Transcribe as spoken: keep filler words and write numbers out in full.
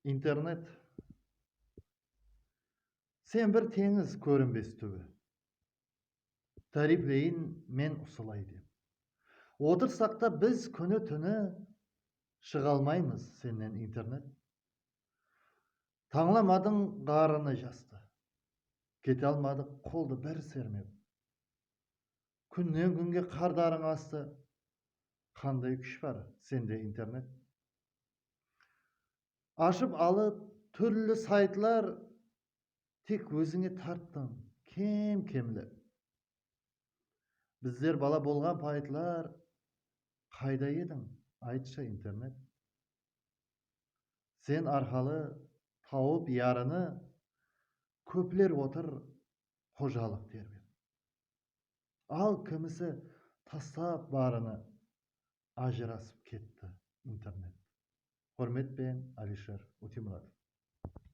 Internet. Sen bir teńiz kórinbes túbi. Táriypleyin men usılay dep. Otırsaq ta biz kúni-túni shıǵalmaymız sennen, internet. Tańlamadıń ǵarrını jastı. Kete almadıq qoldı bir sermep. Kúnnen-kúnge qardarıń astı. Qanday kúsh bar sende, internet? Ashıp alıp túrli saytlar, tek ózińe tarttıń kem-kemlep. Bizler bala bolǵan payıtlar qayda ediń, aytsha, internet? Sen arqalı tawıp yarını kópler otır xojalıq terbep. Al kimisi taslap barını, ajırasıp ketti, internet. Húrmet penen, Alisher Utimuratov.